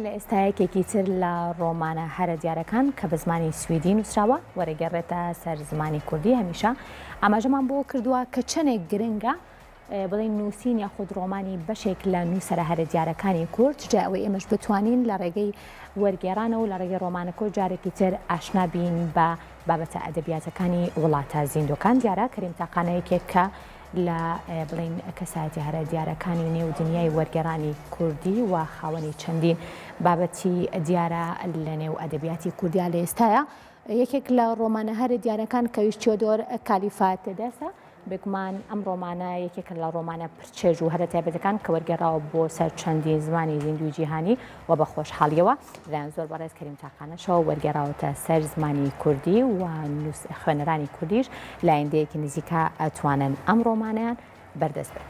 لە ئێستا یەکێکی تر لە ڕۆمانە هەرە دیارەکان کە بە زمانی سویدی نووسراوە وەرەگێڕێتە سەر زمانی کوردی هەمیشە ئاماژەمان بۆ کردووە کە چەندێک گرنگە بڵێین نووسین یاخود ڕۆمانی بەشێک لە نووسەرە هەرە دیارەکانی کورد، جا ئەوەی ئێمەش بتوانین لە ڕێگەی وەرگێڕانەوە و لە ڕێگەی ڕۆمانەکەوە جارێکی تر ئاشنا بین بە بابەتە ئەدەبیاتەکانی وڵاتە زیندووەکان. دیارە کەریم تاقانە یەکێک کە لە بڵێین کەسایەتی هەرە دیارەکانی نێو دنیای وەرگێڕانی کوردی و خاوەنی چەندین بابەتی دیارە لە نێو ئەدەبیاتی کوردیا لە ئێستایا یەکێک لە ڕۆمانە هەرە دیارەکان کەویش تیۆدۆر کالیفاتێدەسە بێگومان ئەم ڕۆمانە یەکێکە لە ڕۆمانە پرچێژ و هەرە تایبەتەکان کە وەرگێڕاوە بۆ سەر چەندین زمانی زیندووی جیهانی و بە خۆشحاڵیەوە لەلایەن زۆر بەڕێز کەریم تاقانەشەوە وەرگێڕاوەتە سەر زمانی کوردی و خوێنەرانی کوردیش لە ئایندەیەکی نزیکا ئەتوانن ئەم ڕۆمانەیان بەردەست بێت.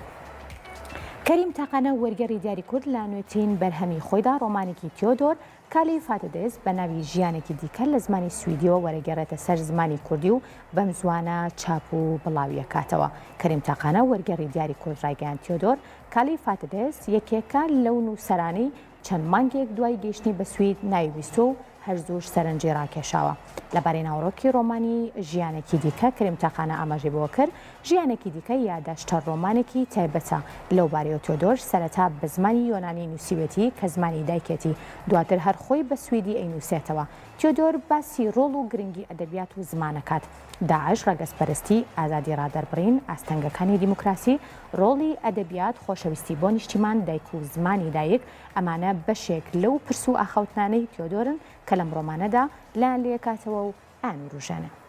کەریم تاقانە وەرگێڕی دیاری کورد لە نوێترین بەرهەمی خۆیدا ڕۆمانێکی تیۆدۆر کالی فاتدێس بە ناوی ژیانێکی دیکە لە زمانی سویدیەوە وەرەگێڕێتە سەر زمانی کوردی و بەم زوانە چاپ و بڵاویەکاتەوە. کەریم تاقانە وەرگێڕی دیاری کورد ڕایگەیاند تیۆدۆر کالی فاتدێس یەکێکە لەو نووسەرانەی چەند مانگێک دوای گەیشتنی بە سوید ناوی بیستووە و هەر زووش سەرنجی ڕاکێشاوە. لەبارەی ناوەڕۆکی ڕۆمانی ژیانێکی دیکە کەریم تاقانە ئاماژەی بەوە کرد، ژیانێکی دیکە یاداشتە ڕۆمانێکی تایبەتە، لەو بارەیەوە تیۆدۆر سەرەتا بە زمانی یۆنانی نووسیوێتی کە زمانی دایکێتی، دواتر هەر خۆی بە سویدی ئەینووسێتەوە. تیۆدۆر باسی ڕۆڵ و گرنگی ئەدەبیات و زمان ئەکات. داعش، ڕەگەزپەرستی، ئازادی ڕادەربڕین، ئاستەنگەکانی دیموکراسی، ڕۆڵی ئەدەبیات، خۆشەویستی بۆ نیشتیمان، دایک و زمانی دایک، ئەمانە بەشێک لەو پرس و ئاخاوتنانەی تیۆدۆرن کە لەم ڕۆمانەدا لایان لێکاتەوە و ئەیانوروژێنن.